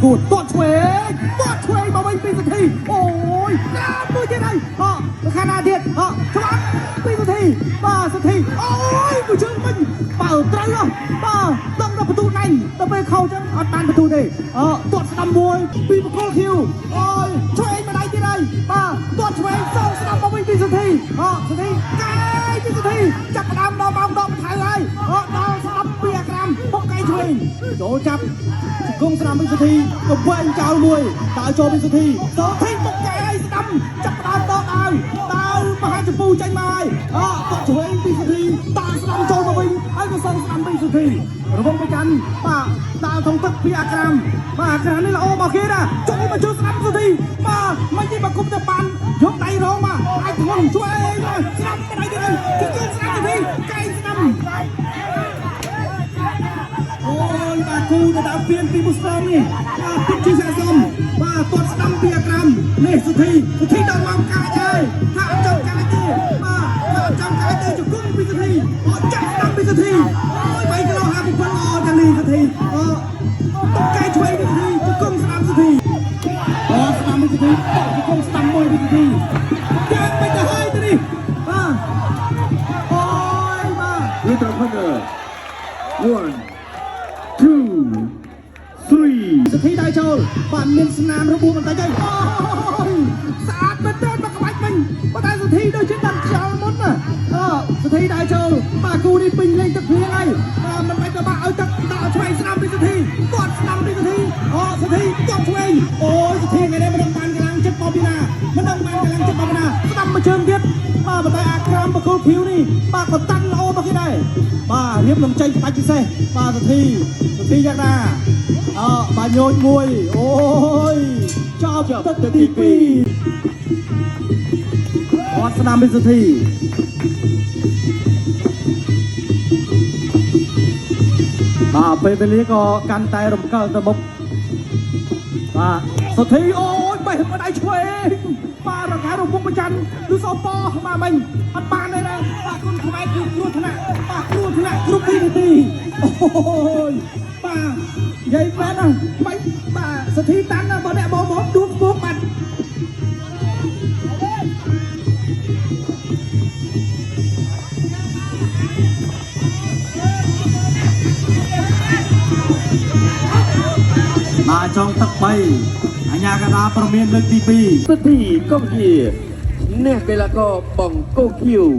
កួតទាត់ឆ្វេងទាត់ឆ្វេងមកវិញពីសុធីអូយកាមួយទៀតហើយអខាងណាទៀតអច្បាប់ពីសុធីបាទសុធីអូយមួយជើងវិញបើត្រូវហ៎បាទដងដល់បន្ទូណៃដល់ពេលខោចឹងអត់បានបន្ទូទេអទាត់ស្ដាំមួយពីបកលខៀវអូយឆ្វេងម្ដាយទៀតហើយបាទទាត់ឆ្វេងសងស្ដាំមកវិញពីសុធីអសុធីកែពីសុធីចាប់ផ្ដើមដល់ម៉ោងដកម្ថៅហើយអដល់ស្ដាំពីអាក្រាមបុកកែឆ្វេងចូលចាប់ គង់ស្ដាំវិសុធីក៏វែងចោលមួយតើចូលវិសុធីសូធីបុកកែឲ្យស្ដាំចាប់ផ្ដើមដកដាវដាវមហាចម្ពូចេញមកហើយអគាត់ឆ្វេងវិសុធីតាស្ដាំចូលមកវិញហើយក៏សងស្ដាំវិសុធីរវងប្រច័នបាទដាវធំទឹកពីអាក្រាមបាទអាក្រាមនេះល្អមកគេណាចូលមកជួយស្ដាំសុធីបាទមិនទេមកគុំទៅបានយកដៃរងបាទអាចធ្ងន់ជួយស្ដាំដៃទៀតហើយជួយស្ដាំសុធីកែងស្ដាំ អូយបាទគូទៅដល់ពៀនពីបុស្តងនេះបាទពិតជាស័ក្តិសមបាទទាត់ស្ដាំពីអាក្រាមនេះសុធីសុធីដល់មកកាចហើយថាអត់ចង់កាចទេបាទថាអត់ចង់កាចទេជង្គង់ពីសុធីអត់ចាក់ស្ដាំពីសុធីអូយ3គីឡូ57ល្អទាំងនេះសុធីអតុកកែឆ្វេងពីសុធីជង្គង់ស្ដាំសុធីអស្ដាំពីសុធីបកជង្គង់ស្ដាំមួយពីសុធីចាក់ទៅទៅហើយទៅនេះបាទអូយបាទ Little Thunder 1 2 3 សុធីដៃចូលបាទមានស្នាមរបួសបន្តិចហើយអូយស្អាតមែនទែនមកក្បាច់វិញប៉ុន្តែសុធីដូចជាដាក់ខ្យល់មុនណាអសុធីដៃចូលបាទគូនេះពេញលេងទឹកភ្លៀងហើយបាទមិនបាច់ទៅបាក់ឲ្យទឹកដាក់ឆ្វេងស្នាមពីសុធីទាត់ស្នាមពីសុធីអូសុធីទាត់ឆ្វេងអូយសុធីថ្ងៃនេះមិនដឹងបានកម្លាំងចិត្តមកពីណាមិនដឹងបានកម្លាំងចិត្តមកពីណាស្ដាំមួយជើងទៀតបាទប៉ុន្តែអាក្រាមបកុលភីវនេះបាទក៏តាន់ល្អមកគេដែរបាទរៀបនឹងចេញក្បាច់ពិសេសបាទសុធីសុធីយ៉ាងណា អបាញោចមួយអូយចប់ទឹកទី2អត់ស្ដាំវិសុធីបាទពេលវេលាក៏កាន់តែរំកិលទៅមុខបាទសុធីអូយបេះម្ដាយឆ្វេងបាទរការវងប្រច័នឬសពបាទមិញអត់បានទេណាបាទគុណខ្មែរគឺគ្រោះថ្នាក់បាទគ្រោះថ្នាក់គ្រប់វិនាទីអូយបាទនិយាយមែនណាបាញ់បាទសុធីតាន់ណាបើអ្នកបងបងដួលខ្ពស់បាត់ បាទចុងទឹក3អញ្ញាកដាប្រមានលើកទី2 សុធីកម្ពុជាឈ្នះកីឡាករបង្គោលខៀវ។